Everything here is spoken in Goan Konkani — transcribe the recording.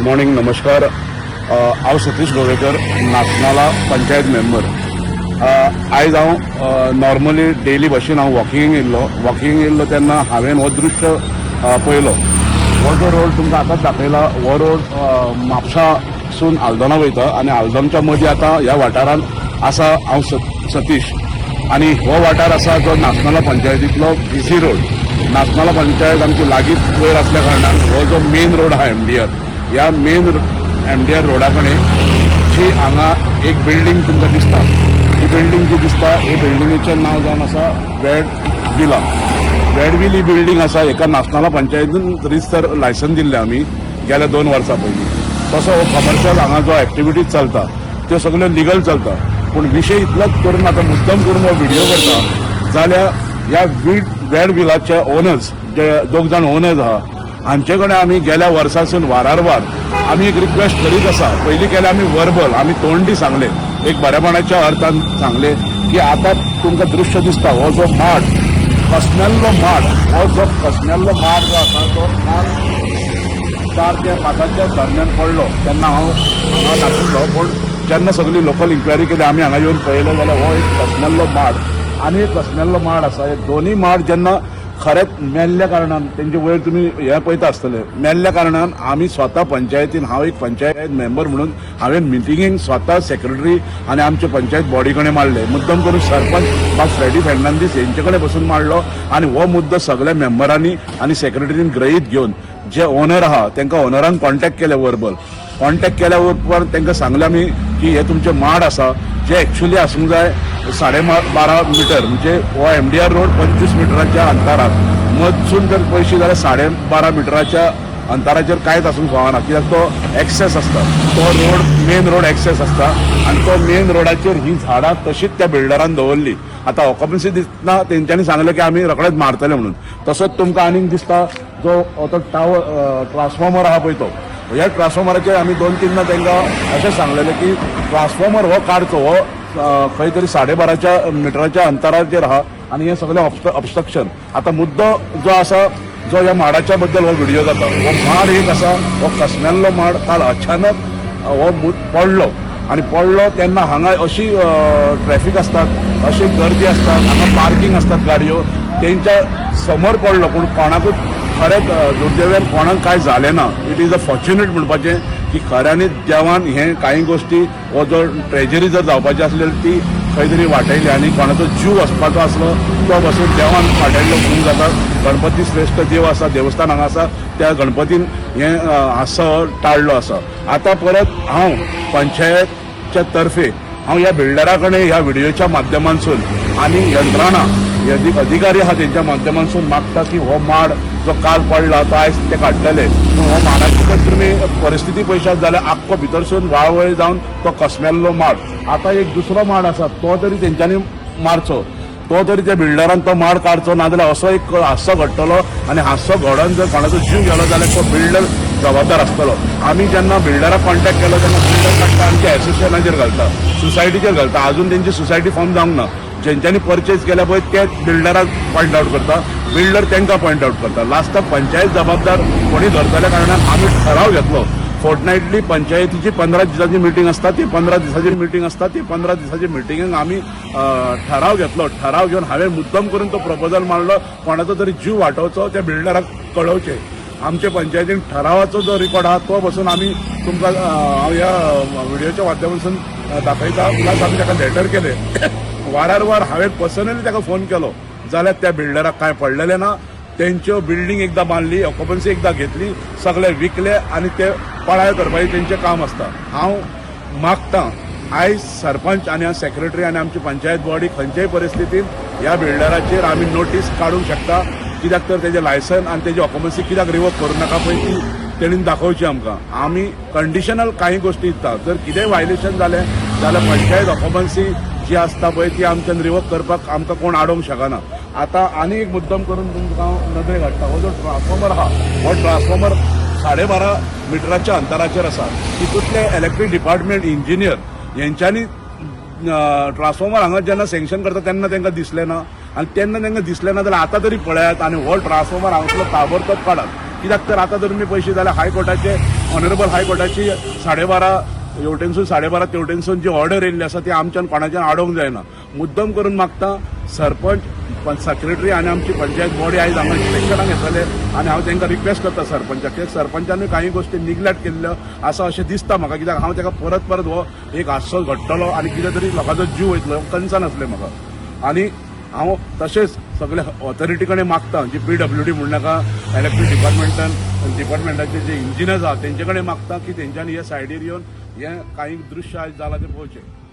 मॉर्निंग, नमस्कार. हांव सतीश गोवेकर, नासनाला पंचायत मेंबर. आयज हांव नॉर्मली डेली भशेन हांव वॉकिंग येयल्लो. वॉकिंग येयल्लो तेन्ना हांवें हो दृश्य पळयलो. हो जो रोड तुमकां आतांच दाखयला, हो रोड म्हापशासून आल्दोना वयता आनी आल्दोनच्या मदीं आतां ह्या वाठारांत आसा हांव सतीश आनी हो वाठार आसा जो नासनाला पंचायतींतलो बिझी रोड. नासनाला पंचायत आमची लागींच वयर आसल्या कारणान हो जो मेन रोड आहा एमडीआर, ह्या मेन एमडीआर रोडा कडेन जी हांगा एक बिल्डींग तुमकां दिसता, ही बिल्डींग जी दिसता, ही बिल्डिंगेचें नांव जावन आसा वेड विला. वेडवील ही बिल्डींग आसा. हेका नासनाला पंचायतीन रिजिस्टर लायसन दिल्लें आमी गेल्या 2 वर्सां पयलीं. तसो हो कमर्शियल हांगा जो एक्टिविटीज चलता त्यो सगल्यो लिगल चलता, पूण विशय इतलोच करून आतां मुद्दम करून हो व्हिडिओ करता जाल्यार ह्या वीड वेड विलाचे ओनर्स, जे दोग जाण ओनर्स आहा, हांचे कडेन आमी गेल्या वर्सासून वारारवार आमी एक रिक्वेस्ट करीत आसा. पयलीं केलें आमी वर्बल, आमी तोंडी सांगले, एक बरेपणाच्या अर्थान सांगले की आतां तुमकां दृश्य दिसता, हो जो माड, कसमेल्लो माड, हो जो कसमेल्लो माड जो आसा तो काल 4 ते 5च्या दरम्यान पडलो. तेन्ना हांव हांगा नाशिल्लो, पूण जेन्ना सगळी लोकल इन्क्वायरी केली, आमी हांगा येवन पळयलें जाल्यार हो एक कसमेल्लो माड आनी एक कसमेल्लो माड आसा. हे दोनूय माड जेन्ना खरेंच मेल्ल्या कारणान तेंचे वयर तुमी हें पळयता आसतले, मेल्ल्या कारणान आमी स्वता पंचायतीन, हांव एक पंचायत मेंबर म्हणून हांवें मिटिंगेक स्वता सेक्रेटरी आनी आमचे पंचायत बॉडी कडेन मांडले. मुद्दम करून सरपंच बाब फ्रेडी फेर्नांदीस हेंचे कडेन बसून मांडलो आनी हो मुद्दो सगळ्या मेंबरांनी आनी सेक्रेटरीन गृहीत घेवन जे ओनर आहा तांकां ओनरान कॉन्टेक्ट केले. वर्बल कॉन्टेक्ट केल्या उपरांत तांकां सांगलें आमी की हे तुमचे माड आसा जे एक्च्युली आसूंक जाय 12.5 मिटर, म्हणजे हो एमडीआर रोड 25 मिटराच्या अंतरात मदसून जर पयशे जाल्यार 12.5 मिटराच्या अंतराचेर कांयच आसूंक फावना, कित्याक तो एक्सेस आसता, तो रोड मेन रोड एक्सेस आसता आनी तो मेन रोडाचेर ही झाडां तशीच त्या बिल्डरान दवरली. आतां ऑक्युपन्सी दितना तेंच्यांनी सांगलें की आमी रोखडेच मारतले म्हणून. तसोच तुमकां आनीक दिसता जो तो टावर ट्रान्सफॉर्मर आहा पळय, तो ह्या ट्रान्सफॉर्मराचेर आमी दोन तीनदा तांकां अशें सांगलेलें की ट्रान्सफॉर्मर हो काडचो. हो खंय तरी 12.5च्या मिटराच्या अंतराचेर आहा आनी हें सगळें ऑबस्ट्रक्शन. आतां मुद्दो जो आसा, जो ह्या माडाच्या बद्दल हो व्हिडिओ जाता, हो माड एक आसा, हो कसमेल्लो माड काल अचानक हो पडलो आनी पडलो तेन्ना हांगा अशी ट्रॅफिक आसतात, अशी गर्दी आसतात, हांगा पार्किंग आसतात गाडयो, तेंच्या समोर पडलो. पूण कोणाकूच खरेंच दुर्दैवान कोणाक कांय जालें ना. It is a fortunate म्हणपाचें की खऱ्यांनीच देवान हें कांय गोश्टी, हो जो ट्रेजरी जर जावपाची आसली ती खंय तरी वाटयली आनी कोणाचो जीव वचपाचो आसलो तो बसून देवान वाटयल्लो म्हणून जाता. गणपती श्रेश्ठ देव आसा, देवस्थान हांगा आसा, त्या गणपतीन हें हादसो टाळ्ळो आसा. आतां परत हांव पंचायतच्या तर्फे हांव ह्या बिल्डरा कडेन ह्या व्हिडिओच्या माध्यमांसून आनी यंत्रणा हे अधिकारी आहा तेंच्या माध्यमांसून मागता की हो माड जो काल पडला तो आयज ते काडटले. पूण हो माडाची जर तुमी परिस्थिती पळयशात जाल्यार आख्खो भितरसून वाळवळ जावन तो कसमेल्लो माड. आतां एक दुसरो माड आसा, तो तरी तेंच्यांनी मारचो, तो तरी त्या बिल्डरान तो माड काडचो, नाजाल्यार असो एक हादसो घडटलो आनी हादसो घडोवन जर कोणाचो जीव गेलो जाल्यार तो बिल्डर जबाबदार आसतलो. आमी जेन्ना बिल्डराक कॉन्टेक्ट केलो तेन्ना बिल्डर काडटा आमच्या एसोसिएशनाचेर घालता, सोसायटीचेर घालता. अजून तेंची सोसायटी फॉर्म जावंक ना. जेंच्यांनी परचेज केल्या पळय ते बिल्डराक पॉयंट आउट करता, बिल्डर तांकां पॉयंट आउट करता. लास्टाक पंचायत जबाबदार कोणी धरतल्या कारणान आमी ठराव घेतलो, फोर्टनायटली पंचायतीची 15 दिसाची मिटींग आसता, ती 15 दिसाची मिटींग आसता, ती 15 दिसाची मिटिंगेक आमी ठराव घेतलो. ठराव घेवन हांवें मुद्दम करून तो प्रपोजल मांडलो, कोणाचो तरी जीव वाटोवचो, त्या बिल्डराक कळोवचें. आमच्या पंचायतीन ठरावाचो जो रिकॉर्ड आहा तो बसून आमी तुमकां हांव ह्या व्हिडिओच्या माध्यमांतून दाखयता. प्लस आमी ताका लेटर केले. वारार वार हांवें पर्सनली ताका फोन केलो जाल्यार त्या बिल्डराक कांय पडलेलें ना. तेंच्यो बिल्डींग एकदां बांदली, ऑक्युपन्सी एकदां घेतली, सगळे विकले आनी ते पळाय करपाचें तेंचें काम आसता. हांव मागतां आयज सरपंच आनी सेक्रेटरी आनी आमची पंचायत बॉडी खंयच्याय परिस्थितीन ह्या बिल्डराचेर आमी नोटीस काडूंक शकता, कित्याक तर तेजें लायसन आनी तेजी ऑक्युपन्सी कित्याक रिवोक करूं नाका पळय ती तेणीन दाखोवची आमकां. आमी कंडिशनल कांय गोश्टी दिता. जर कितेंय व्हायलेशन जालें जाल्यार पंचायत ऑक्युपन्सी जी आसता पळय ती आमच्यान रिवोक करपाक आमकां कोण आडोवंक शकना. आतां आनी एक मुद्दम करून तुमकां हांव नदरेक हाडटा, हो जो ट्रान्सफॉर्मर आहा, हो ट्रान्सफॉर्मर 12.5 मिटराच्या अंतराचेर आसा. तितूंतले इलेक्ट्रीक डिपार्टमेंट इंजिनियर हेंच्यांनी ट्रान्सफॉर्मर हांगा जेन्ना सँक्शन करता तेन्ना तांकां दिसलें ना आनी तेन्ना तांकां दिसलें ना जाल्यार आतां तरी पळयात आनी हो ट्रान्सफॉर्मर हांगासलो ताबडतोब काडात, कित्याक तर आतां जर तुमी पयशे जाल्यार हायकोर्टाचे ऑनरेबल हायकोर्टाची 12:30 हेवटेनसून 12:30 तेवटेनसून जी ऑर्डर येयल्ली आसा ती आमच्यान कोणाच्यान आडोवंक जायना. मुद्दम करून मागता, सरपंच, सेक्रेटरी आनी आमची पंचायत बॉडी आयज हांगा इन्स्पेक्शनाक येतले आनी हांव तांकां रिक्वेस्ट करता सरपंचाक की सरपंचानूय काही गोश्टी निग्लेक्ट केल्ल्यो आसा अशें दिसता म्हाका, कित्याक हांव ताका परत परत हो एक हादसो घडटलो आनी कितें तरी लोकांचो जीव वयतलो कन्सर्न आसलें म्हाका. आनी हांव तशेंच सगळे ऑथॉरिटी कडेन मागता, जी पीडब्ल्यूडी म्हणनाका, इलेक्ट्रीक डिपार्टमेंटाचे जे इंजिनियर्स आहा तेंचे कडेन मागता की तेंच्यांनी हे सायडीर येवन हें कांय दृश्य आयज जालां तें पळोवचें.